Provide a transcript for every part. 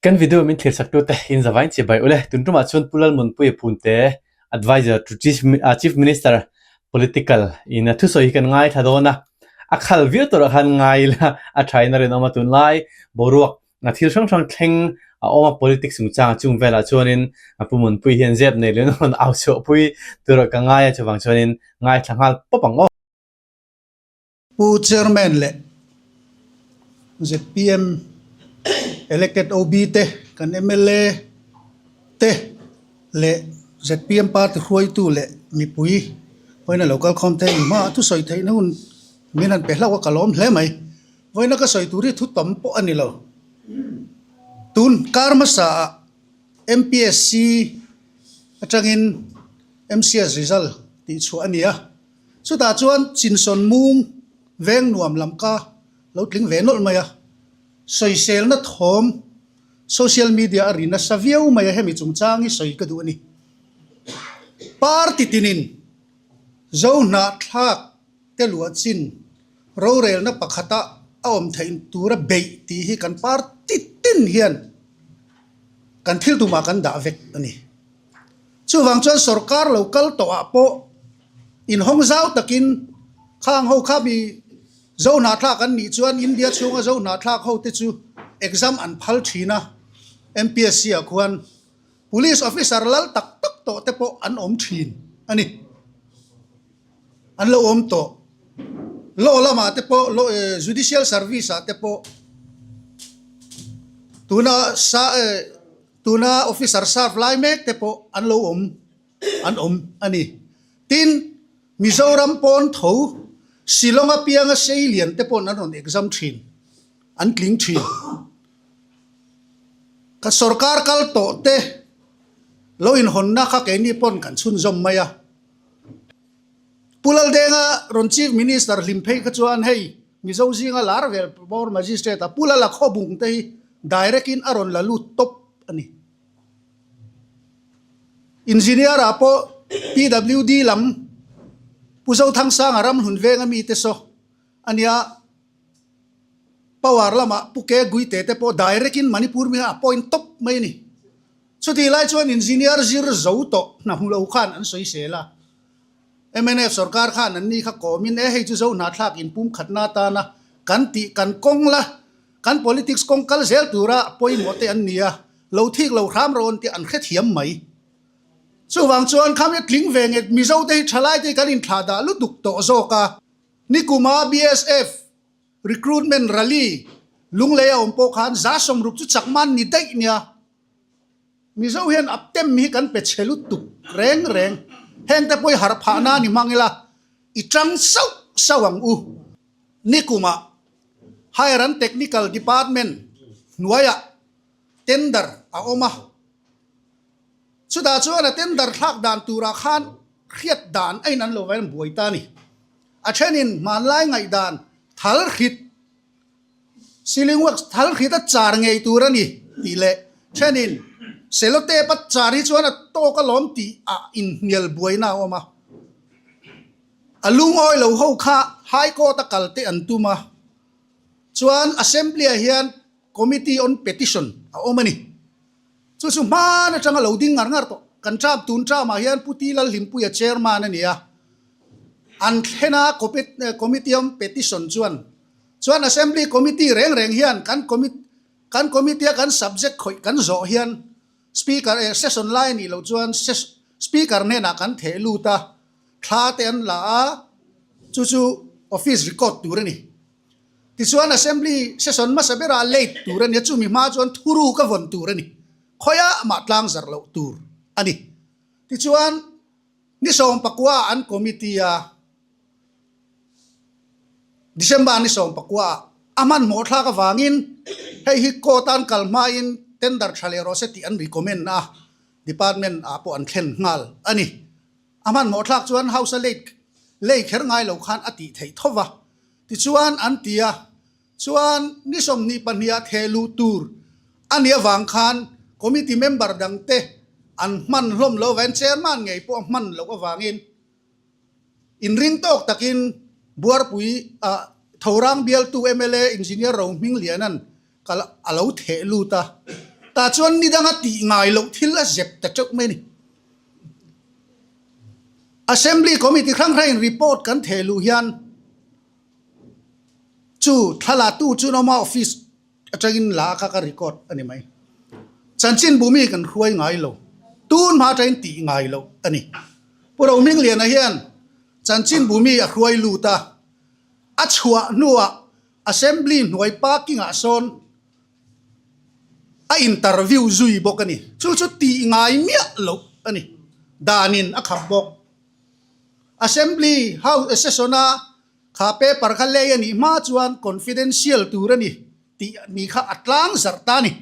Kan video min thlir sak tute in zavain chibai ule. Tun tumah chuan Pu Lalmunpuia Phunte, Advisor to Chief Minister, Political, in a thusawi hi kan ngaithla dawn a. A khal viau turah khan ngai ila a thain a rinawm a. Tunlai boruak thil hrang hrang thleng a awm a, politics chungchang chung velah chuanin Pu Munpui hian zep nei leh rawn au chhuahpui turah ka ngai a, chuvang chuanin ngaithla nghal pawp ang aw. Pu Chairman leh zpm elected OB te, kan mla te leh zpm party hruaitu leh mipui vawiina lo kal khawm te inhma a thusawi theihna hun min han pe hlauh a ka lawm hle mai. Vawiina ka sawi tur hi thu tam pawh a ni lo. Tun kar hmasa ah MPSC atangin MCS result tih chhuah a ni a. Chutah chuan Chinsawn mung veng nuam lam ka lo tling ve nawlh mai a, sawiselna thawm social media a ri nasa viau mai a, hemi chungchang hi sawi ka duh a ni. Party tinin Zo hnahthlak te luah chin rorelna pakhata a awm theih tura beih tih hi kan party tin hian kan thil tumah kan dah vek a ni. Chuvang chuan sorkar lo kal tawhah pawh inhawng zau takin khang ho kha mi Zo hnahthlak an nih chuan India chhunga Zo hnahthlak ho te chu exam an phal thin a, MPSC ah khuan Police officer lal tak tak tawh te pawh an awm thin a ni. An lo awm tawh. Law lamah te pawh Judicial Service ah te pawh tuna sa Tuna officer serve lai mek te pawh an lo awm an awm a ni. Tin, Mizoram pawn tho Shillong apianga sei lian te paw'n an rawn exam thin, an tling thin. Ka sorkar kal tawh te lo inhawnna kha keini pawn kan chhunzawm mai a. Pu Laldenga rawn Chief Minister hlim phei kha chuan hei Mizo zinga lar vel bawr Magistrate a Pu Lala Khawbung te hi direct in a rawn la lut tawp a ni. Engineer ah pawh PWD lam Pu Zothangsanga Ramhlun venga mite saw a nia, Power lamah Pu Ke Guite te pawh direct in Manipur mi khan a point tawp mai a ni. Chutih lai chuan Engineer zir zo tawh hna hmu lo khan an sawi sel a. Mnf sorkar khan an ni kha kawmin e hei chu zo hnahthlak inpum khatna atana kan tih kan kawng la, kan politics kawng kal zel tura pawimawh te an ni a, lo thik lo hram rawn tih an hrethiam mai. Chuvang chuan khami tling ve nge Mizo te hi thalai te hi kan inthlah dah lutuk tawh zawk a, nikuma BSF recruitment rally Lunglei a awm pawh khan 60 chu chakman ni daih nia. Mizo hian aptem hi kan pe chhe lutuk reng reng. Heng te pawh i harh phah nan i hmang ila, i tang sauh sauh ang u. Nikumah Higher and Technical Department hnuaiah tender a awm a. Chutah chuan a tender thlak dan turah khan hriat dan a in an lo vain buai ta a ni. A thenin hmanlai ngaihdan thal hrit Ceiling works thal hrit a char ngei tur a ni tih leh thenin cellotape a char hi chuan a tawk alawm tih ah inhnial buaina a awm a. A lungawi lo ho kha High Court a kal te an tum a, chuan Assembly ah hian Committee on Petition a awm a ni. Chu chu hman atanga lo ding ngar ngar tawh. Kan term tun term ah hian Pu Ti Lalhlimpuia Chairman a ni a, an thlen a Committee on Petition chuan Chuan Assembly Committee reng reng hian kan kan committee a kan subject khawih kan zawh hian Speaker eh session lai a nih loh chuan Speaker hnenah kan theh lut a, thla te an la a, chu chu office record tur a ni. Tichuan Assembly session hmasa berah late tur a ni a, chumi hma chuan thuruk a vawn tur a ni. Khawiah mah tlang zarh loh tur a ni. Tichuan ni 14 an committee a. December ni 14 ah a hmanhmawh thlak avangin hei hi court an kal hmain tender tha leh rawh se tih an recommend a, department ah pawh an thlen nghal a ni. A hmanhmawh thlak chuan house a late lei kher ngai lo khan a tih theih tho va, tichuan an ti a, chuan ni 22 ah theh luh tur a nih avang khan committee member dangte an hman hlawm lo avangin chairman ngei pawh a hman loh avangin Inring tawk takin Buarpui ah Thorang bialtu mla Engineer Rohmingliana'n kal a lo theh lut a. Tah chuan ni danga tih ngai loh thil a zep ta teuh mai a ni. Assembly Committee hrang hrangin report kan theh luh hian chu thlalatu chu Noma office atangin la kha ka record a ni mai. Chanchinbu mi kan hruai ngai lo. Tun hma atangin tih ngai loh a ni. Pu Rohmingliana hian chanchinbu mi a hruai lut a, a chhuah hnuah Assembly hnuai parking ah sawn a interview zui bawk a ni. Chu chu tih ngai miah loh a ni. Danin a khap bawk. Assembly House session a kha paper kha lei a nih hma chuan confidential tur a ni tih ni kha a tlang zarh ta a ni.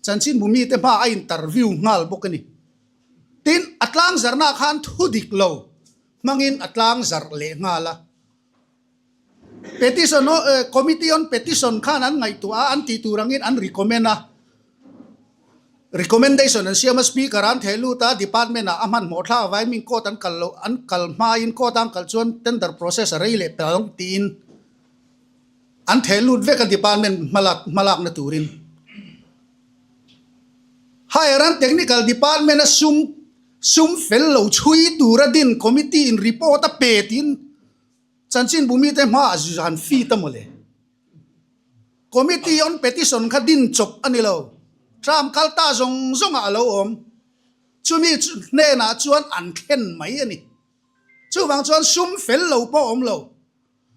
Chanchinbu mite hma a interview nghal bawk a ni. Tin, a tlang zarhna khan thu dik lo hmangin a tlang zarh leh nghal a. Petition Committee on Petition khan an ngaihtuah a, an tih tur angin an recommend a, recommendation an siam a, Speaker an theh lut a, Department ah a hmanhmawh thlak avangin min court an kal loh, an kal hmain court a an kal chuan tender process a rei leh pel ang tiin an theh lut vek a Department hmalak hmalakna turin. Higher and Technical Department a sum sum fel lo chhui tura din committee in report a pe tiin Chanchinbu mite hmaah zan feed a mawle. Committee on Petition kha din chawp a ni lo. Term kal ta zawng zawngah a lo awm. Chumi hnenah chuan an thlen mai a ni. Chuvang chuan sum fel lo pawh a awm lo.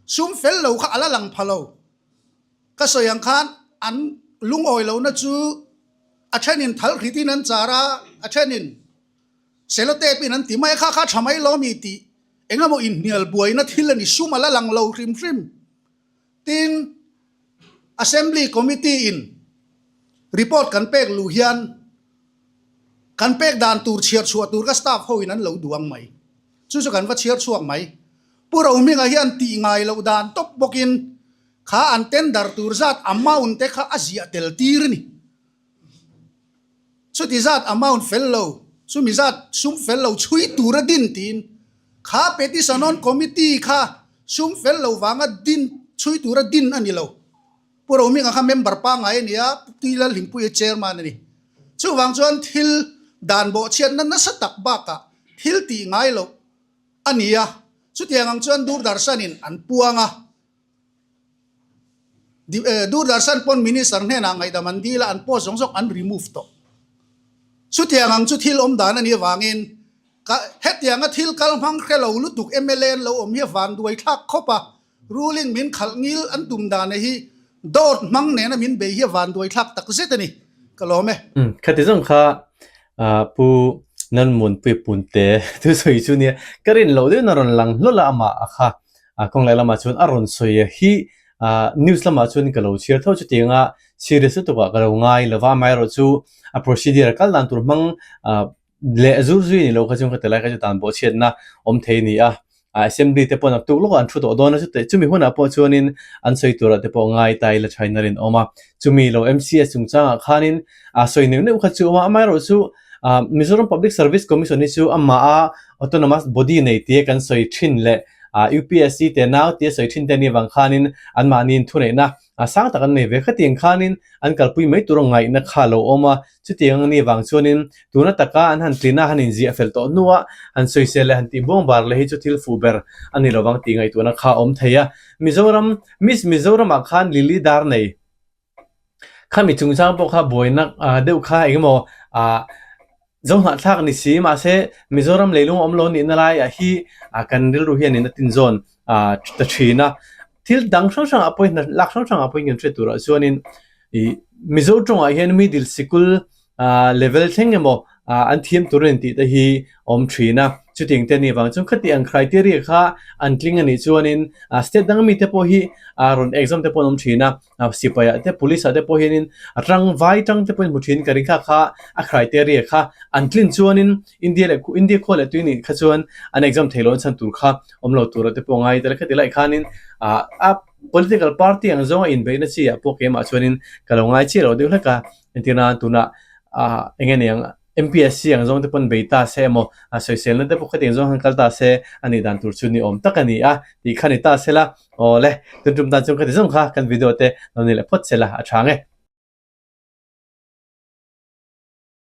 Sum fel lo kha a la lang pha lo. Ka sawi ang khan an lungawi lohna chu a thenin thal hritin an char a, a thenin Sellotape in an ti mai a, kha kha tha mai lo mi tih engemaw inhnial buaina thil a ni sum a la lang lo hrim hrim. Tin, Assembly Committee in report kan pek luh hian kan pek dan tur chhiar chhuah tur ka staff ho in an lo duang mai. Chu chu kan va chhiar chhuak mai. Pu Rohminga hian tih ngai loh dan tawp bawkin kha an tender tur zat amount te kha a ziah tel tir a ni. Chuti zat amount fel lo, chumi zat sum fel lo chhui tura din tiin kha petition on committee kha sum fel lo vanga din chhui tura din a ni lo. Pu Rohminga kha member pangngai a ni a, Pu Lalhlimpuia chairman a ni. Chuvang chuan thil dan bawhchhiatna nasa tak bakah thil tih ngai loh a ni a, chutiang ang chuan Doordarshan-in an puang a. Doordarshan pawn Minister hnenah ngaihdam an dil a, an post zawng zawng an remove tawh. Chutiang ang chu thil awm dan a nih avangin ka hetianga thil kal hmang hre lo lutuk mla an lo awm hi a vanduai thlak khawp a, ruling min khalh ngil an tum dan hi dawt hmang nena min bei hi a vanduai thlak tak zet a ni. Ka lawm e. Khati zawng kha Pu Nanmunpui Punte thusawi chu nia ka rin loh deuhin a rawn lang hlawlh a amah a kha. A kawng leh lamah chuan a rawn sawi a hi ah news lamah chuan ka lo chhiar tho chutiang a serious lutuk ah ka lo ngai lo va amaherawh chu a procedure kal dan tur hmang ah leh zur zui a ni lo kha chuan ka ti lai kha chu dan pawh chhiatna awm thei a ni a ah assembly te pawh naktuk lawkah an thu tawh dawn a chutah chumi hunah pawh chuanin an sawi turah te pawh ngai ta ila thain a rinawm a chumi lo M_C_S chungchangah khanin ah sawi neuh neuh kha chu a awm a amaherawh chu ah Mizoram Public Service Commission hi chu amah a autonomous body nei tia kan sawi thin leh ah UPSC te nau tia sawi thin te anih avang khanin anmahniin thuneihna ah sang tak an nei ve khatiang khanin an kalpui mai tur a ngaihna kha a lo awm a, chutiang anih avang chuanin tuna taka an han tlin a han inziah fel tawh hnuah han sawisel leh han tih buang bar leh hi chu thil fuh ber a ni lovang tih ngaihtuahna kha a awm thei a, Mizoram Miss Mizoramah khan Lily Darnei Khami chungchang pawh kha buaina deuh kha engemaw ah zohnahthlak ni si mahse Mizoram leilung awm lo nihna laiah hi kan rilru hianin a tinzawn ah ta thin a. Thil dang hrang hrangah pawhin hna lak hrang hrangah pawhin kan hriat turah chuanin ih Mizo tawngah hian middle sikul ah level thleng emaw ah an thiam tur a ni tih te hi a awm thin a. Chutiang te anih vang chuan khati ang criteria kha an tling anih chuanin ah state dang mite pawh hi ah rawn exam te pawh an awm thin a. A sipai ah te police ah te pawh hianin a tang vai tang te pawhin hmu thin ka ring kha kha a criteria kha an tlin chuanin India leh India khua leh tui nih kha chuan an exam thei lo an chhan tur kha awm lo tur ah te pawh a ngai tel a khati lai khanin ah a political party ang zawnga inbeihna chi ah pawh keimah chuanin ka lo ngai chiah lo deuh hlek a entir nan tunah ah eng nge niang MPSC ang zawng te pawn bei ta se emaw, a sawiselna te pawh khatiang zawng han kal ta se a nih dan tur chu ni awm tak a ni a tih kha ni ta se la, aw le, tun tum tan chuan khati zawng kha kan video te lo ni leh phawt se la a tha ang e.